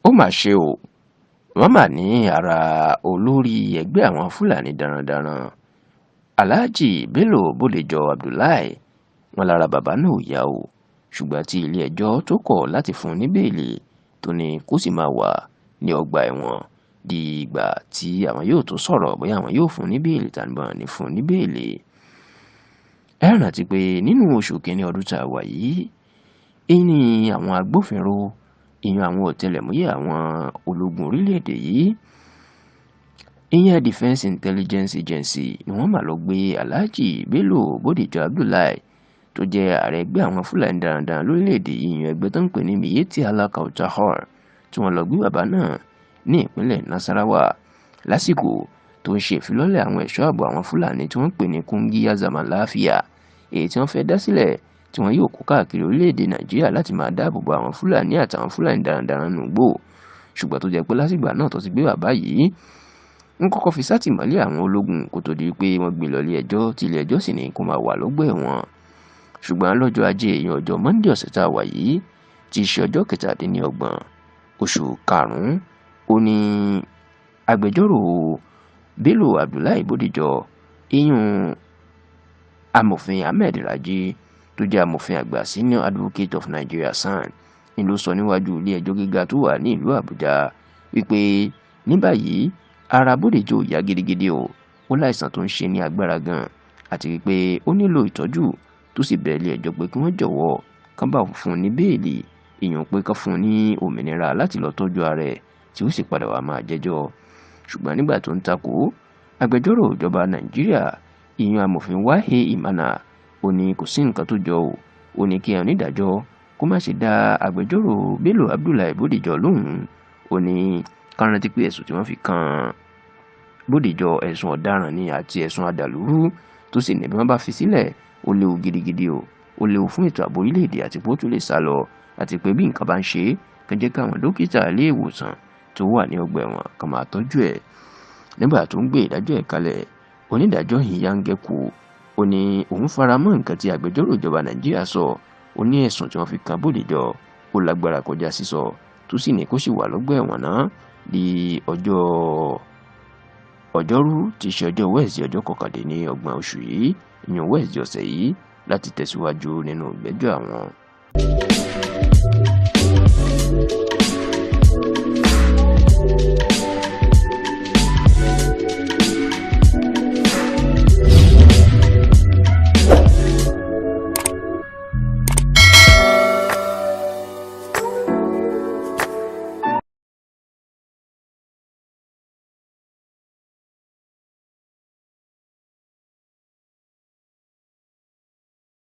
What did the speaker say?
Ó mà ṣe o, wọ́n mà ní ara olórí ẹgbẹ́ àwọn Fúlàní darandaran, Aláàjì Bello Bódèjọ Abdullahi, wọn lára bàbá náà ò yá o. Ṣùgbọ́n tí ilé-ẹjọ́ tó kọ̀ láti fún un ní bẹ́ẹ̀lì, tó ní kó sì máa wà ní ọgbà ẹ̀wọ̀n di ìgbà tí àwọn yóò tó sọ̀rọ̀ bóyá àwọn yóò fún un ní bẹ́ẹ̀lì tàbí wọn ní fún un ní bẹ́ẹ̀lì. Ẹ rántí pé nínú oṣù kínní ọdún tá a wà yìí, ní àwọn agbófinró, ìyẹn àwọn ọ̀tẹlẹ̀múyẹ́ àwọn ológun orílẹ̀-èdè yìí, ìyẹn Defence Intelligence Agency, ni wọ́n mà lọ gbé Alhaji Bello Bódèjọ Abdullahi, tó jẹ́ ààrẹ ẹgbẹ́ àwọn Fúlàní darandaran lórílẹ̀-èdè yìí, ìyẹn ẹgbẹ́ tó ń pè ní Miyetti Allah Kautal Hore, tí wọ́n lọ gbé bàbá náà ní ìpínlẹ̀ Nasarawa lásìkò tó ń ṣe ìfilọ́lẹ̀ àwọn ẹ̀ṣọ́ ààbò àwọn Fúlàní tí wọ́n ń pè ní Kungiya Zaman Lafiya, èyí tí wọ́n fẹ́ dá sílẹ̀, tí wọ́n yóò kó káàkiri orílẹ̀-èdè Nàìjíríà láti máa dáàbò bo àwọn Fúlàní àtàwọn Fúlàní darandaran nùgbò. Ṣùgbọ́n tó jẹ́ pé lásìgbà náà tó ti gbé bàbá yìí, ń kọ́kọ́ fi sátìmọ́lé àwọn ológun kó tó di pé wọ́n gbé lọ ilé ẹjọ́, tí ilé ẹjọ́ sì ní kó máa wà lọ́gbà ẹ̀wọ̀n. Ṣùgbọ́n lọ́jọ́ Ajé, èèyàn ọjọ́ Monday ọ̀sẹ̀ tá a wà yìí, tí í ṣe ọjọ́ 27 oṣù karùn-ún, ó ní agbẹjọ́rò Bello Abdullahi Bódèjọ, ìyún Amòfin Ahmed Raji, tó jẹ́ amòfin àgbà, Senior Advocate of Nigeria, SAN, ni ló sọ níwájú ilé ẹjọ́ gíga tó wà ní ìlú Àbújá wípé ní báyìí ara Bódèjọ ò yá gidigidi o, ó láìsàn tó ń ṣe ní agbára gan, àti wípé ó nílò ìtọ́jú, tó sì bẹ̀ ilé ẹjọ́ pé kí wọ́n jọ̀wọ́ kán bá fún un ní bẹ́ẹ̀lì, ìyẹn pé kán fún un ní òmìnira láti lọ tọ́jú ara ẹ̀, tí ó sì padà wá máa jẹ́jọ́. Ṣùgbọ́n nígbà tó ń takò, agbẹjọ́rò ìjọba Nàìjíríà, ìyẹn Amòfin Wáhé Ìmánà, ó ní kò sí nǹkan tó jọ o. Ó ní kí onídàájọ́ kó má ṣe dá agbẹjọ́rò Bello Abdullahi Bódèjọ lóhùn. Ó ní ká rántí pé ẹ̀sùn tí wọ́n fi kan Bódèjọ, ẹ̀sùn ọ̀daràn ni àti ẹ̀sùn àdàlúrú, tó sì ní bí wọ́n bá fi sílẹ̀, ó léwu gidigidi o, ó léwu fún ètò ààbò orílẹ̀-èdè, àti pé ó tún lè sá lọ, àti pé bí nǹkan bá ń ṣe é, kàn jẹ́ káwọn dókítà ilé ìwòsàn tó wà ní ọgbà ẹ̀wọ̀n kan máa tọ́jú ẹ̀. Nígbà tó ń gbé ìdájọ́ ẹ̀ kalẹ̀, onídàájọ́ Ìyáǹgẹ̀kù, ó ní òun fara mọ́ nǹkan tí agbẹjọ́rò ìjọba Nàìjíríà sọ. Ó ní ẹ̀sùn tí wọ́n fi kan Bódèjọ ó lágbára kọjá sísọ, tó sì ní kó sì wà lọ́gbà ẹ̀wọ̀n náà di ọjọ́ Ọjọ́rú, tí í ṣe ọjọ́ Wednesday, ọjọ́ 29 oṣù yìí, ìyẹn Wednesday ọ̀sẹ̀ yìí, láti tẹ̀síwájú nínú ìgbẹ́jọ́ àwọn.